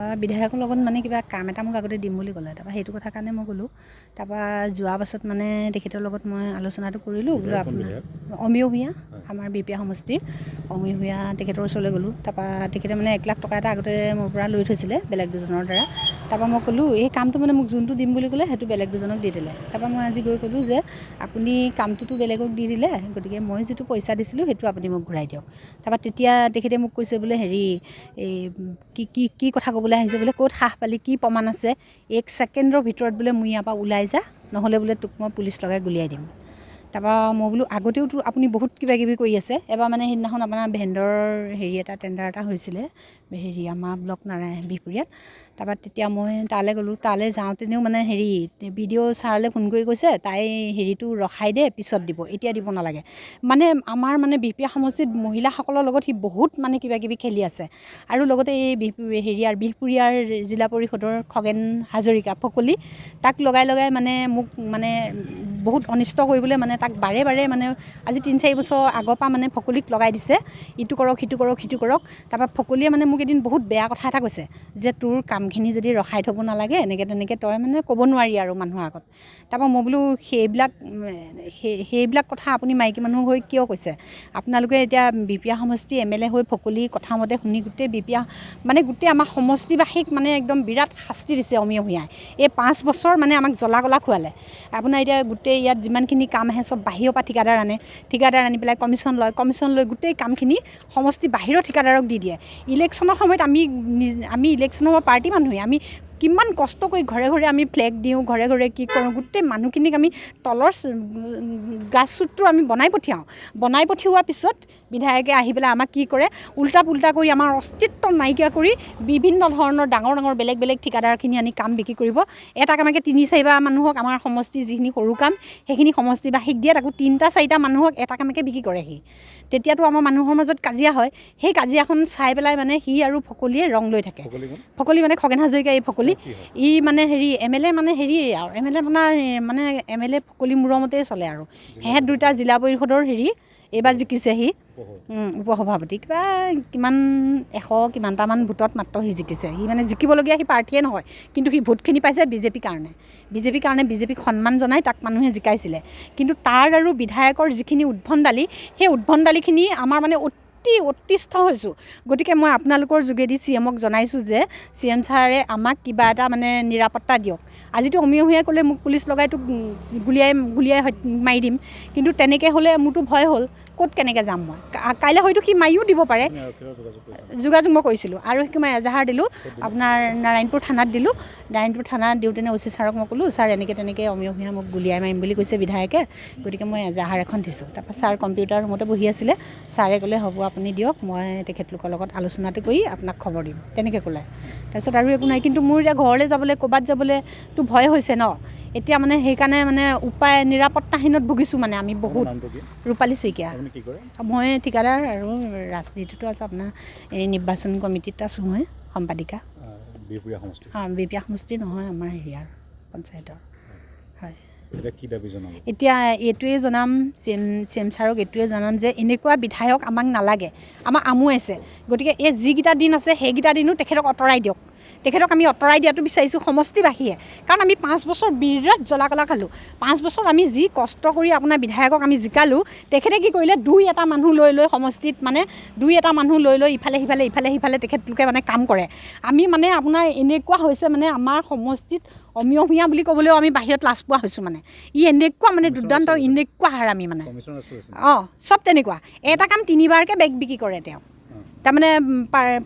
বিধায়কৰ লগত মানে কিবা কাম এটা মোক আগতে দিম বুলি ক'লে। তাৰপৰা সেইটো কথাৰ কাৰণে মই গ'লোঁ। তাৰপৰা যোৱা পাছত মানে তেখেতৰ লগত মই আলোচনাটো কৰিলোঁ, বোলো বিধায়ক কোন? আপোনাৰ বিধায়ক? অমিয় ভূঞা, আমাৰ বিহপুৰীয়া সমষ্টিৰ অমিয় ভূঞা, তেখেতৰ ওচৰলৈ গ'লোঁ। তাৰপৰা তেখেতে মানে 1 লাখ টকা এটা আগতে মোৰ পৰা লৈ থৈছিলে বেলেগ দুজনৰ দ্বাৰা। তাৰপৰা মই ক'লোঁ, এই কামটো মানে মোক যোনটো দিম বুলি ক'লে সেইটো বেলেগ দুজনক দি দিলে। তাৰপৰা মই আজি গৈ ক'লোঁ যে আপুনি কামটোতো বেলেগক দি দিলে, গতিকে মই যিটো পইচা দিছিলোঁ সেইটো আপুনি মোক ঘূৰাই দিয়ক। তাৰপৰা তেতিয়া তেখেতে মোক কৈছে বোলে হেৰি, এই কি কি কি কথা ক'বলৈ আহিছে বোলে, ক'ত সাহ পালি, কি প্ৰমাণ আছে, 1 ছেকেণ্ডৰ ভিতৰত বোলে মোৰ ইয়াৰ পৰা ওলাই যা, নহ'লে বোলে তোক মই পুলিচ লগাই গুলিয়াই দিম। তাৰপৰা মই বোলো আগতেওতো আপুনি বহুত কিবা কিবি কৰি আছে। এবাৰ মানে সেইদিনাখন আপোনাৰ ভেণ্ডৰ হেৰি এটা টেণ্ডাৰ এটা হৈছিলে হেৰি আমাৰ ব্লক নাৰায়ণ বিহপুৰীয়াত। তাৰপৰা তেতিয়া মই তালৈ গ'লোঁ। তালৈ যাওঁতেনেও মানে হেৰি বি ডি অ' ছাৰলৈ ফোন কৰি কৈছে তাই হেৰিটো ৰখাই দে, পিছত দিব, এতিয়া দিব নালাগে। মানে আমাৰ মানে বিহপুৰীয়া সমষ্টিত মহিলাসকলৰ লগত সি বহুত মানে কিবা কিবি খেলি আছে। আৰু লগতে এই হেৰিয়াৰ বিহপুৰীয়াৰ জিলা পৰিষদৰ খগেন হাজৰিকা ফকলি, তাক লগাই লগাই মানে মোক মানে বহুত অনিষ্ট কৰিবলৈ মানে তাক বাৰে বাৰে মানে আজি 3-4 বছৰ আগৰ পৰা মানে ফকলিক লগাই দিছে, ইটো কৰক সিটো কৰক সিটো কৰক। তাৰপৰা ফকলিয়ে মানে মোক এদিন বহুত বেয়া কথা এটা কৈছে যে তোৰ কামখিনি যদি ৰখাই থ'ব নালাগে এনেকৈ তেনেকৈ তই মানে ক'ব নোৱাৰি আৰু মানুহৰ আগত। তাৰপৰা মই বোলো সেইবিলাক কথা আপুনি মাইকী মানুহ হৈ কিয় কৈছে? আপোনালোকে এতিয়া বিহপুৰীয়া সমষ্টি এম এল এ হৈ ফকলি কথা মতে শুনি গোটেই বিহপুৰীয়া মানে গোটেই আমাৰ সমষ্টিবাসীক মানে একদম বিৰাট শাস্তি দিছে অমিয় ভূঞাই। এই 5 বছৰ মানে আমাক জ্বলা কলা খুৱালে। আপোনাৰ এতিয়া গোটেই ইয়াত যিমানখিনি কাম আহে চব বাহিৰৰ পৰা ঠিকাদাৰ আনে, ঠিকাদাৰ আনি পেলাই কমিশ্যন লয়, কমিশ্যন লৈ গোটেই কামখিনি সমষ্টি বাহিৰৰ ঠিকাদাৰক দি দিয়ে। ইলেকশ্যনৰ সময়ত আমি ইলেকশ্যনৰ পাৰ্টি মানুহেই, আমি কিমান কষ্ট কৰি ঘৰে ঘৰে আমি ফ্লেগ দিওঁ, ঘৰে ঘৰে কি কৰোঁ, গোটেই মানুহখিনিক আমি তলৰ গ্ৰাছৰুটটো আমি বনাই পঠিয়াওঁ। বনাই পঠিওৱাৰ পিছত বিধায়কে আহি পেলাই আমাক কি কৰে, উল্টা পুল্টা কৰি আমাৰ অস্তিত্ব নাইকিয়া কৰি বিভিন্ন ধৰণৰ ডাঙৰ ডাঙৰ বেলেগ বেলেগ ঠিকাদাৰখিনি আনি কাম বিক্ৰী কৰিব। এটা কামকে 3-4 মানুহক আমাৰ সমষ্টিৰ যিখিনি সৰু কাম সেইখিনি সমষ্টিবাসীক দিয়ে, তাকো 3-4 মানুহক এটা কামকে বিক্ৰী কৰে সি। তেতিয়াতো আমাৰ মানুহৰ মাজত কাজিয়া হয়। সেই কাজিয়াখন চাই পেলাই মানে সি আৰু ফকলিয়ে ৰং লৈ থাকে। ফকলি কোন? ফকলি মানে খগেন হাজৰিকা। এই ফকলি কি হয়? ই মানে হেৰি এম এল এ মানে হেৰি আৰু এম এল এ আপোনাৰ মানে এম এল এ ফকলি মূৰৰ মতেই চলে আৰু। সেহেঁত দুটা জিলা পৰিষদৰ হেৰি এইবাৰ জিকিছে সি, উপসভাপতি, কিবা কিমান 100 কিমানটামান ভোটত মাত্ৰ সি জিকিছে। সি মানে জিকিবলগীয়া সি প্ৰাৰ্থীয়ে নহয়, কিন্তু সি ভোটখিনি পাইছে বিজেপিৰ কাৰণে। বিজেপিৰ কাৰণে বিজেপিক সন্মান জনাই তাক মানুহে জিকাইছিলে। কিন্তু তাৰ আৰু বিধায়কৰ যিখিনি উদ্ভণ্ডালি, সেই উদ্ভণ্ডালিখিনি আমাৰ মানে অতি অতিষ্ঠ হৈছোঁ। গতিকে মই আপোনালোকৰ যোগেদি চি এমক জনাইছোঁ যে চি এম ছাৰে আমাক কিবা এটা মানে নিৰাপত্তা দিয়ক। আজিতো অমিয় ভূঞাই ক'লে মোক পুলিচ লগাই তোক গুলিয়াই গুলিয়াই মাৰি দিম, কিন্তু তেনেকৈ হ'লে মোৰতো ভয় হ'ল, ক'ত কেনেকৈ যাম মই। কাইলৈ হয়তো সি মাৰিও দিব পাৰে। আপুনি আৰক্ষীৰ লগত যোগাযোগ কৰিছে? যোগাযোগ মই কৰিছিলোঁ আৰু মই এজাহাৰ দিলোঁ, আপোনাৰ নাৰায়ণপুৰ থানাত দিলোঁ। নাৰায়ণপুৰ থানাত দিওঁতেনে অ' চি ছাৰক মই ক'লোঁ, ছাৰ এনেকৈ তেনেকৈ অমিয় ভূঞা মোক গুলিয়াই মাৰিম বুলি কৈছে বিধায়কে, গতিকে মই এজাহাৰ এখন দিছোঁ। তাৰপৰা ছাৰ কম্পিউটাৰ ৰুমতে বহি আছিলে, ছাৰে ক'লে হ'ব আপুনি দিয়ক, মই তেখেতলোকৰ লগত আলোচনাটো কৰি আপোনাক খবৰ দিম, তেনেকৈ ক'লে। তাৰপিছত আৰু একো নাই। কিন্তু মোৰ এতিয়া ঘৰলৈ যাবলৈ ক'ৰবাত যাবলৈতো ভয় হৈছে ন এতিয়া, মানে সেইকাৰণে মানে উপায় নিৰাপত্তাহীনত ভুগিছোঁ মানে আমি বহুত। নামটো কি? ৰূপালী শইকীয়া। আপুনি কি কৰে? মই ঠিকাদাৰ আৰু ৰাজনীতিটো আছোঁ, আপোনাৰ এই নিৰ্বাচন কমিটিত আছোঁ মই সম্পাদিকা। বিহপুৰীয়া সমষ্টি? অঁ, বিহপুৰীয়া সমষ্টি নহয়, আমাৰ হেৰিয়াৰ পঞ্চায়তৰ হয়। এতিয়া কি দাবী জনাব? এতিয়া এইটোৱে জনাম চি এম ছাৰক, এইটোৱে জনাম যে এনেকুৱা বিধায়ক আমাক নালাগে, আমাক আমুৱাইছে। গতিকে এই যিকেইটা দিন আছে সেইকেইটা দিনো তেখেতক আঁতৰাই দিয়ক। তেখেতক আমি আঁতৰাই দিয়াটো বিচাৰিছোঁ সমষ্টিবাসীয়ে, কাৰণ আমি 5 বছৰ বিৰাট জ্বলা কলা খালোঁ। 5 বছৰ আমি যি কষ্ট কৰি আপোনাৰ বিধায়কক আমি জিকালোঁ, তেখেতে কি কৰিলে, দুই এটা মানুহ লৈ লৈ সমষ্টিত মানে দুই এটা মানুহ লৈ লৈ ইফালে সিফালে ইফালে সিফালে তেখেতলোকে মানে কাম কৰে। আমি মানে আপোনাৰ এনেকুৱা হৈছে মানে আমাৰ সমষ্টিত অমিয় ভূঞা বুলি ক'বলৈও আমি বাহিৰত লাজ পোৱা হৈছোঁ মানে। ই এনেকুৱা মানে দুৰ্দান্ত, এনেকুৱা হাৰামি মানে। কমিশ্যন আছে? অঁ, চব তেনেকুৱা। এটা কাম 3বাৰকৈ বেগ বিক্ৰী কৰে তেওঁ, তাৰমানে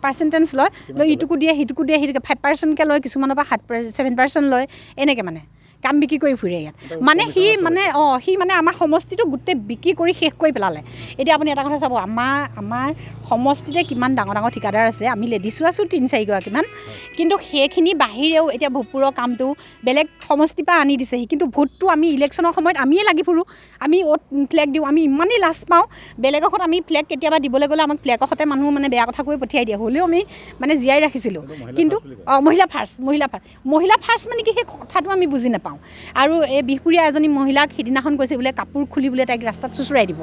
পাৰ্চেণ্টেজ লয়, লৈ ইটোকো দিয়ে সিটোকো দিয়ে সিটোকে 5%কৈ লয়, কিছুমানৰ পৰা 7% লয়, এনেকৈ মানে কাম বিক্ৰী কৰি ফুৰে ইয়াত। মানে সি মানে অঁ সি মানে আমাৰ সমষ্টিটো গোটেই বিক্ৰী কৰি শেষ কৰি পেলালে। এতিয়া আপুনি এটা কথা চাব, আমাৰ সমষ্টিতে কিমান ডাঙৰ ডাঙৰ ঠিকাদাৰ আছে, আমি লেডিছো আছোঁ 3-4 গৰাকীমান, কিন্তু সেইখিনি বাহিৰেও এতিয়া ভোগপুৰৰ কামটো বেলেগ সমষ্টিৰ পৰা আনি দিছেহি। কিন্তু ভোটটো আমি ইলেকশ্যনৰ সময়ত আমিয়ে লাগি ফুৰোঁ, আমি অ'ত ফ্লেগ দিওঁ, আমি ইমানেই লাজ পাওঁ বেলেগৰ ঘৰত আমি ফ্লেগ কেতিয়াবা দিবলৈ গ'লে আমাক ফ্লেগৰ সৈতে মানুহ মানে বেয়া কথা কৈ পঠিয়াই দিয়ে, হ'লেও আমি মানে জীয়াই ৰাখিছিলোঁ। কিন্তু অঁ মহিলা ফাৰ্ষ্ট, মহিলা ফাৰ্ষ্ট, মহিলা ফাৰ্ষ্ট মানে কি সেই কথাটো আমি বুজি নাপাওঁ। পাওঁ। আৰু এই বিহপুৰীয়া এজনী মহিলাক সিদিনাখন কৈছে বোলে কাপোৰ খুলি বোলে তাইক ৰাস্তাত চুচৰাই দিব।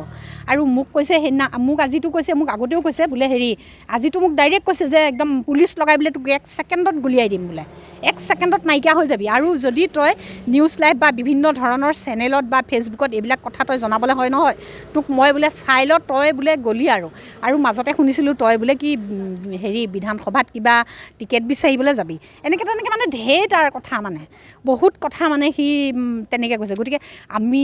আৰু মোক কৈছে সেইদিনা, মোক আজিতো কৈছে, মোক আগতেও কৈছে বোলে হেৰি, আজিতো মোক ডাইৰেক্ট কৈছে যে একদম পুলিচ লগাই বোলে তোক 1 ছেকেণ্ডত গুলিয়াই দিম বোলে, 1 ছেকেণ্ডত নাইকিয়া হৈ যাবি। আৰু যদি তই নিউজ লাইভ বা বিভিন্ন ধৰণৰ চেনেলত বা ফেচবুকত এইবিলাক কথা তই জনাবলৈ হয় নহয়, তোক মই বোলে চাই ল, তই বোলে গ'লি আৰু। আৰু মাজতে শুনিছিলোঁ তই বোলে কি হেৰি বিধানসভাত কিবা টিকেট বিচাৰিবলৈ যাবি, এনেকৈ তেনেকৈ মানে ঢেৰ তাৰ কথা, মানে বহুত কথা মানে সি তেনেকৈ কৈছে। গতিকে আমি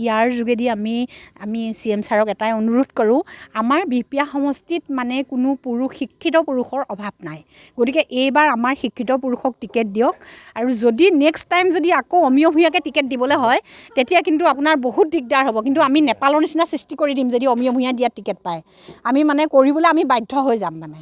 ইয়াৰ যোগেদি আমি আমি চি এম ছাৰক এটাই অনুৰোধ কৰোঁ, আমাৰ বিহপুৰীয়া সমষ্টিত মানে কোনো পুৰুষ, শিক্ষিত পুৰুষৰ অভাৱ নাই। গতিকে এইবাৰ আমাৰ শিক্ষিত পুৰুষক টিকেট দিয়ক। আৰু যদি নেক্সট টাইম যদি আকৌ অমিয় ভূঞাকে টিকেট দিবলৈ হয়, তেতিয়া কিন্তু আপোনাৰ বহুত দিগদাৰ হ'ব। কিন্তু আমি নেপালৰ নিচিনা সৃষ্টি কৰি দিম যদি অমিয় ভূঞা দিয়াত টিকেট পায়। আমি মানে কৰিবলৈ আমি বাধ্য হৈ যাম মানে।